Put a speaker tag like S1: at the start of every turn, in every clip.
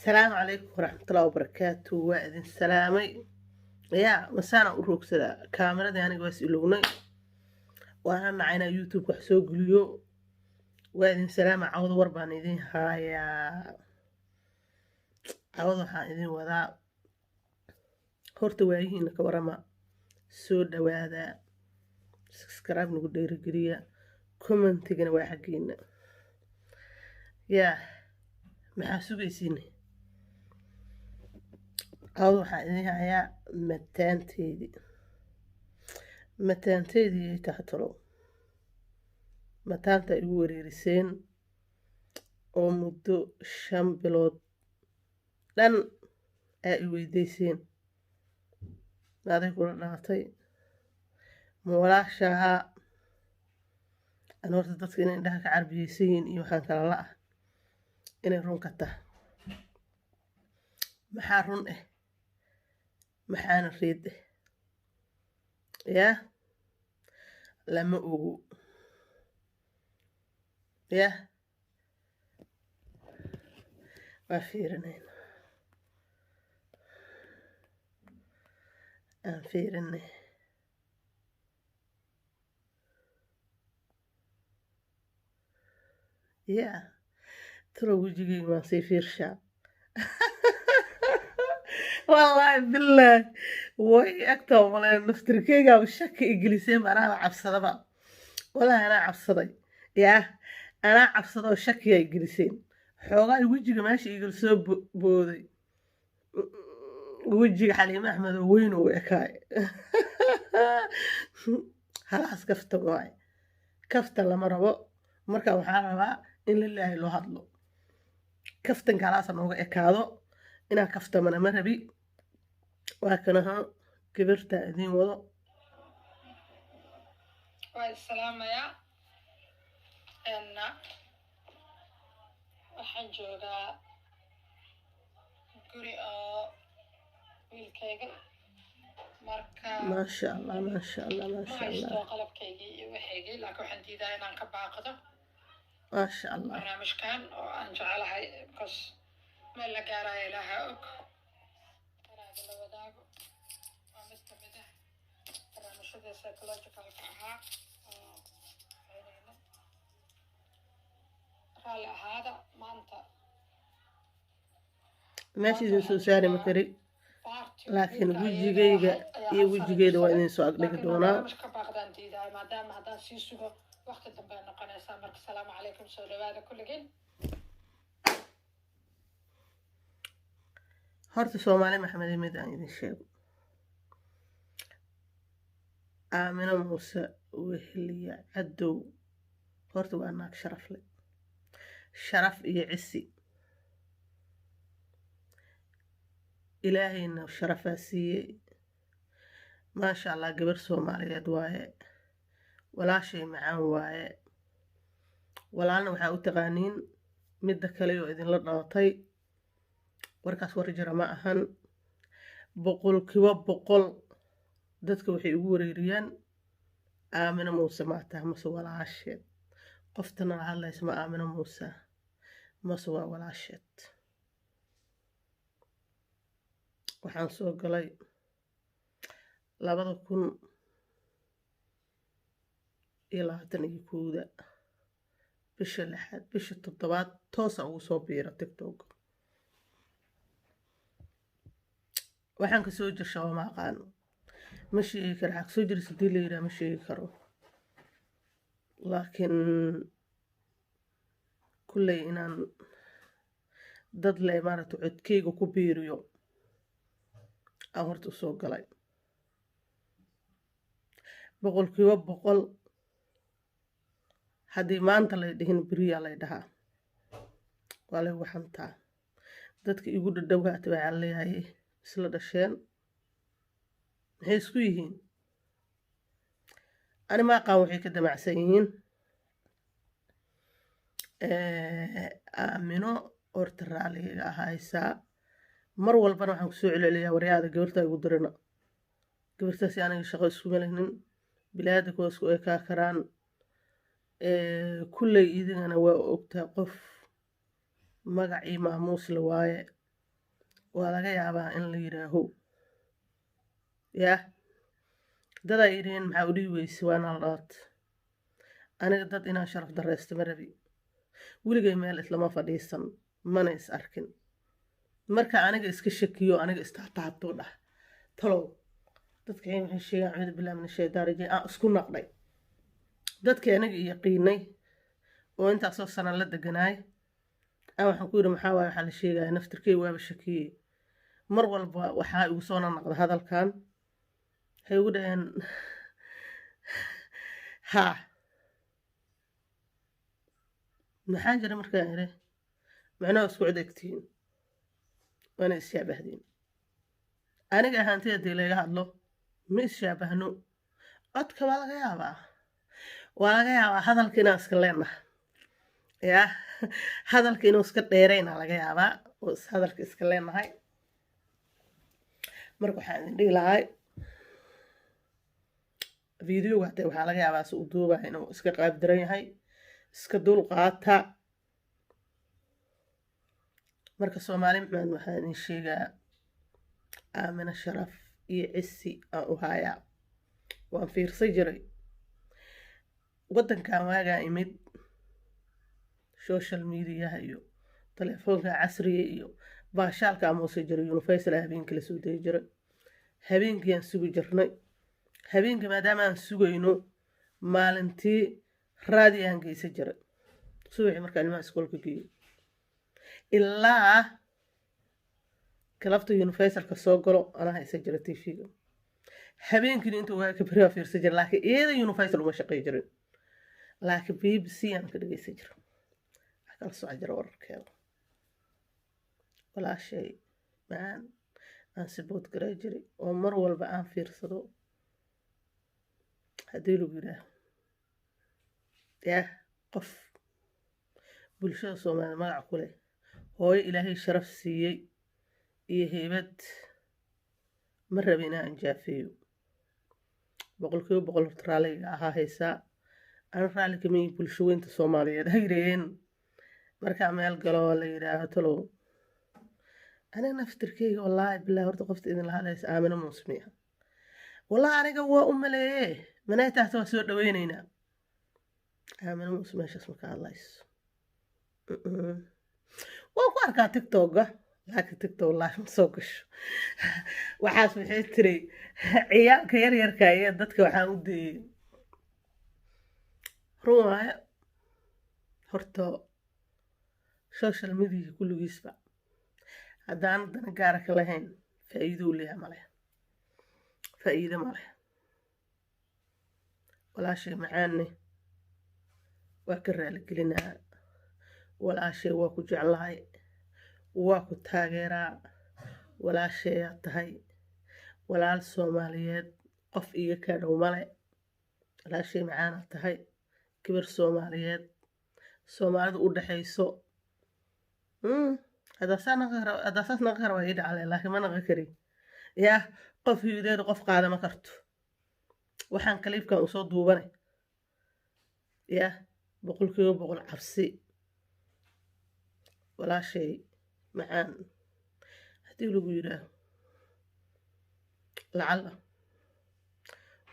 S1: Asalaamu calaykum waraxmatullahi wabarakaatu. Waa idin salaamay. Yaa masaana u roogsadaa kaamiradii? Aniga waa is ilownay, waana nacay inaa YouTube wax soo geliyo. Waa idin salaama. Cawdo war baan idin haayaa. Cawdo waxaan idin wadaa. Horta waayihiina ka warama. Soo dhawaada, subscribe nagu dhiirigeliya, commentigana waa xaggiina. Yaa maxaa sugaysiin? Cawdo waxaan idin hayaa mataanteydii. Mataanteydii ay tahay talow mataanta igu wareeriseen oo muddo 5 bilood dhan aa i weydiiseen: maaday kula dhalatay, ma walaashahaa? An horta dadka inay indhaha ka carbiyeysan yihiin iyo waxaan kala la ah inay run ka tahay. Maxaa run ah, maxaana reed ah? Yaa lama ogo. Yaa waa fiirinayna, aan fiirinay. Yaa talo wejigeyga waan sii fiirshaa. Wallaahi bilaahi way agtaa maleen naftirkeygaaba shaki igeliseen. Anaaba cabsadaba, wallaahi anaa cabsaday. Yaa anaa cabsada oo shakiyaa igeliseen. Xoogaa wejiga meesha igala soo booday wejiga Xaliime Axmed oo weyn uu ekaay. Halaas kaftan waaye, kaftan lama rabo. Marka waxaa rabaa in lilaahi loo hadlo. Kaftanka halaasa nooga ekaado, inaan kaftamana ma rabi. Waa kanaha gabartaa idiin wado.
S2: Waa isalaamayaa. Waxaan joogaa guri oo wiilkayga marka.
S1: Maasha Allah, maasha Allah.
S2: Ma
S1: maasha
S2: haysto
S1: Allah.
S2: qalabkaygii iyo waxaygii, laakiin waxaan diidaa inaan ka baaqdo
S1: Maasha Allah.
S2: barnaamijkan oo aan jecelahay, because meel la gaarayo Ilaaha og. Inaan la wadaago waa mid kamid ah barnaamijyada psychologicalka ahaa oo haynayna. Raalli ahaada maanta.
S1: Meesha idin soo saari ma kari,
S2: party
S1: laakiin
S2: wiilka
S1: wejigayga
S2: ayeeyo ahay ayaa
S1: iyo
S2: hal sano
S1: wejigeeda waa
S2: jirsaday,
S1: idin soo agdhigi
S2: laakiin
S1: doonaa.
S2: barnaamij ka baaqdaan diidahay, maadaama haddaan sii sugo waqti dambe ay noqonaysaa. Marka asalaamu calaykum, soo dhawaada kulligiin.
S1: Horta Soomaali Maxamed, mid aan idin sheego: Aamino Muuse Weheliya Cadow horta waa naag sharaf leh, sharaf iyo cisi. Ilaahayna sharafaa siiyey. Maasha Allah, gabar Soomaaliyeed waaye, walaashay macaan waaye. Walaalna waxaa u taqaaniin midda kale oo idinla dhalatay. Warkaas war jira ma ahan. 100% dadka waxay ugu wareeriyaan: Aamino Muuse maataa mase walaasheed? Qoftana la hadlaysa ma Aamino Muuse mase waa walaasheed? Waxaan soo galay 2021-da, bisha lixaad, bisha toddobaad toosa ugu soo biira TikTok. Waxaan kasoo jirsha ma aqaano, ma sheegi karo. Waxaa kasoo jirsa hadii la yidhaha, ma sheegi karo, laakiin kulley inaan dad le maaragta codkeyga ku biiriyo aan horta usoo galay. 100%. Haddii maanta lay dhihin, beriyaa lay dhahaa, waa laygu xantaa. Dadka igu dhadhowhaata waxaa leeyahay isla dhasheen, maxay isku yihiin? Ani ma aqaan waxay ka damacsan yihiin. Aamino horta raaliga ahaysaa. Mar walbana waxaan kusoo celceliyaa: waryaada, gabartaa igu dirina. Gabartaasi aniga shaqo isku malahnin, bilaada kuwa isku ekaa karaan. Kulley idigana waa ogtaa, qof magac iyo maamuus la waaye. Waa laga yaabaa in la yidhaaho yaa dadaa yidhaheen, maxaa u dhihi weyse waana la dhalat. Aniga dad inaan sharaf dareysto ma rabi. Weligay meel islama fadhiisan, mana is arkin. Marka aniga iska shakiyo, aniga istaataabtuu dhah, talow dadka waxay sheegaan, acuudu billahi min ashaytaan rajiim, aan isku naqday. Dadkii aniga yaqiinay oo intaasoo sana la deganaay aan waxaan ku yidhi, maxaa waaye waxaa la sheegaya? Naftirkey waaba shakiyey. Mar walba waxaa igu soo naqnaqda hadalkan. Waxay igu dhaheen, haa, maxaa jira? Markaan idhi, macnaha isku cod egtihiin, waana isshaabahdeen. Aniga ahaantay haddii laga hadlo, ma ishaabahno. Codka waa laga yaabaa, waa laga yaabaa hadalka inaan iska leenaha, yaa hadalka inuu iska dheerayna laga yaabaa oo is hadalka iska leenahay. Marka waxaan idin dhihi lahay, videoga hatee waxaa laga yaabaa si uu duubaya inuu iska qaabdaran yahay, iska dul qaata. Marka Soomaali Maxamed, waxaan idin sheegaa, Aamina sharaf iyo cisi aan u hayaa. Waan fiirsay jiray waddankan waagaa imid, social mediaha iyo telefoonka casriga iyo baashaalka amuuse jiray. Universal habeenkii la soo dayi jiray, habeenkii aan sugi jirnay. Habeenkii maadaama aan sugayno, maalintii raadi aan geysan jiray subaxii markaa ilmaha iskoolka geeyo ilaa galabta Universalka soo galo, anaa haysan jira TV-ga. Habeenkiina inta waa ka beri waa fiirsan jira, laakiin iyada Universal uma shaqey jirin, laakiin BBC aan ka dhegeysan jira, wax kala soco jira wararkeeda. Walaashay macaan aan support garay jiray oo mar walba aan fiirsado. Haddii lagu yidhaaho, yaa qof bulshada Soomaaliya magac ku leh, hooyo Ilaahay sharaf siiyey iyo heybad, ma rabi inaan anjaafeeyo. 100% horta raalliga ahaa haysaa. Ana raalli kama yihin bulsho weynta Soomaaliyeed ha yidhaheen markaa meel galo la yidhaaho, talow aniga naftirkeyga, wallaahi bilahi, horta qofta idinla hadlaysa Aamino Muusmiya, wallahi aniga waa u maleeye manay taata. Waa soo dhaweyneynaa Aamino Muuse. Meeshaas ma ka hadlayso, waan ku arkaa TikToka, laakiin TikTok live ma soo gasho. Waxaas waxay tiray ciyaalka yaryarka iyo dadka waxaan u dayey. Run waaye, horta social media kulligiisba haddaan dana gaara ka lahayn, faa'iido u leeyahay male, faa'iido male. Walaashay macaanne waa ka raaligelinaa. Walaashay, waa ku jeclahay, waa ku taageeraa, walaashayaa tahay, walaal Soomaaliyeed qof iiga kaa dhow male. Walaashay macaanaa tahay, gabar Soomaaliyeed, Soomaalida u dhaxayso. Haddaa saas naqan kara waa ii dhacale, laakiin ma naqan kari. Yaa qof hiideeda qof qaada ma karto. Waxaan kaliifkan usoo duubanay, yaa 100% cabsi. Walaashay macaan, haddii lagu yidhaaho, lacala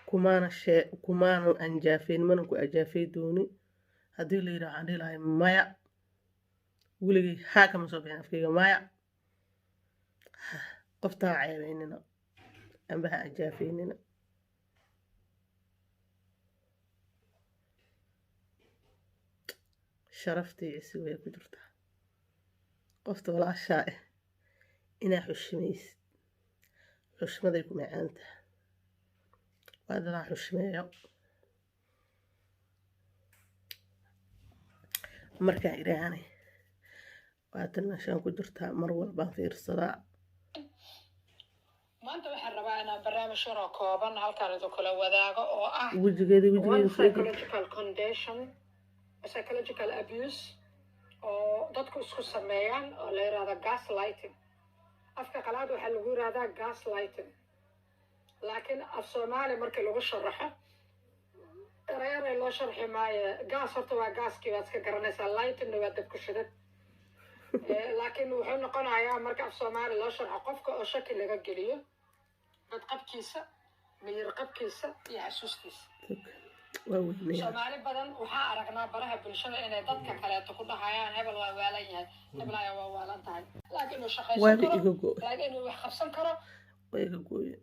S1: kumaana shee, kumaana anjaafeyn, mana ku ajaafey dooni. Haddii la yidhaho, waxaan dhihi lahay maya. Weligay haa kama soo bixin afkayga maya. Qofta ha ceebeynina amba ha ajaafeynina. Sharaftii cisi way ku jirtaa qofta walaashaa ah inaa xushmaysid. Xushmaday ku macaan tahay, waa dadaa xushmeeyo. Markaan idhaahane, waatan meeshaan ku jirtaa, mar walbaan fiirsadaa.
S2: Maanta waxaan rabaa inaan barnaamij yaroo kooban halkaan idinkula wadaago oo ah
S1: wejigeeda
S2: one
S1: wejigeeda soo gel.
S2: Psychological condition, psychological abuse oo dadku isku sameeyaan oo la yidhahdo gaslighting. Afka qalaad waxaa lagu yidhahdaa gaslighting, laakiin af Soomaali markii lagu sharaxo, erey loo sharxi maayo. Gas horta waa gaaskii, waad iska garanaysaa. Lightingna waa dab ku shidad. Laakiin wuxuu noqonayaa, marka af Soomaali loo sharxo, qofka oo shaki laga geliyo badqabkiisa, miyir qabkiisa iyo xasuustiisa.
S1: Waa weynaya.
S2: Soomaali badan waxaa aragnaa baraha bulshada inay dadka kaleeto ku dhahayaan, "Hebel waa waalan yahay, hebel ayaa waa waalan tahay," laakiin inuu shaqaysan
S1: Waaba
S2: karo,
S1: iga go
S2: laakiin inuu wax qabsan karo,
S1: waa iga gooye.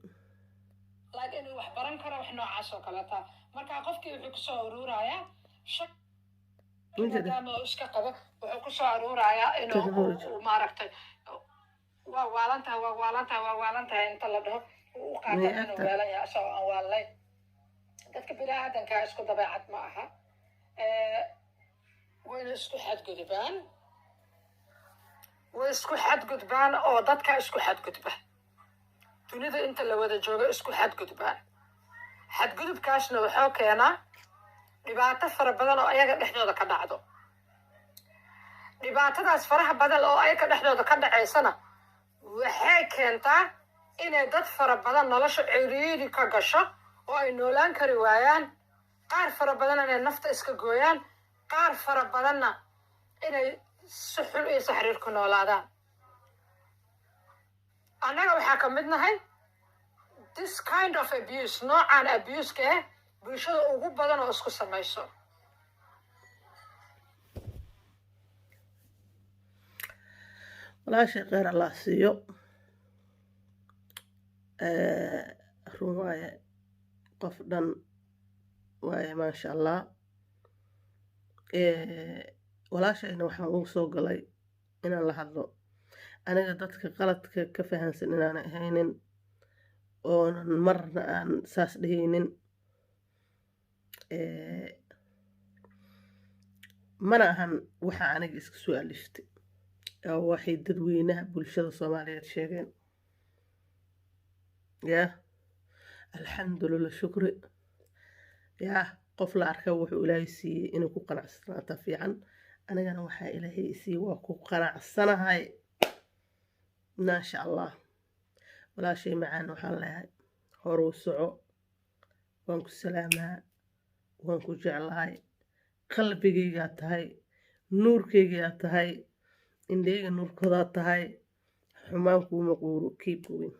S2: Laakiin inuu wax baran karo, wax noocaas oo kaleeta. Marka qofkii wuxuu kusoo aruurayaa shak maadaama uu iska qabo, wuxuu kusoo aruurayaa inuu
S1: Technology.
S2: uu maaragtay, "Waa waalan tahay, waa waalan tahay, waa waalan tahay," inta la dhaho uu u qaata
S1: May
S2: inuu
S1: agta.
S2: waalan yahay isagoo aan waalnayn. Dadka bini'aadanka isku dabeecad ma aha. Wayna isku xadgudbaan, way isku xadgudbaan oo dadka isku xadgudba, dunida inta la wada joogo isku xadgudbaan. Xadgudubkaasna wuxuu keenaa dhibaato fara badan oo ayaga dhexdooda ka dhacdo. Dhibaatadaas faraha badan oo ayaga dhexdooda ka dhacaysana waxay keentaa inay dad fara badan nolosha ciriiri ka gasho oo ay noolaan kari waayaan, qaar fara badan inay nafta iska gooyaan, qaar fara badanna inay si xun iyo saxriir ku noolaadaan. Annaga waxaa ka mid nahay this kind of abuse, noocan abuse-ka ah bulshada ugu badan oo isku samayso.
S1: Walaashay kheyr Allah siiyo. Run waaye, qof dhan waaye, maasha Allah. Walaashayna waxaan ugu soo galay inaan la hadlo aniga dadka qaladka ka fahansan inaana ahaynin, oonan marna aan saas dhehaynin. Mana ahan waxa aniga iska soo aliftay oo waxay dadweynaha bulshada Soomaaliyeed sheegeen. Yaa alxamdulillah, shukri. Yaa qof la arka wuxuu Ilaahay siiyey inuu ku qanacsanaataa fiican. Anigana waxaa Ilaahay isiiyey waa ku qanacsanahay, maasha Allah. Walaashay macaan waxaan leeyahay horuu soco. Waan ku salaamaa, waan ku jeclahay, qalbigaygaa tahay, nuurkaygaa tahay, indhayga nuurkoodaa tahay. Xumaan kuuma quuro. Keep going.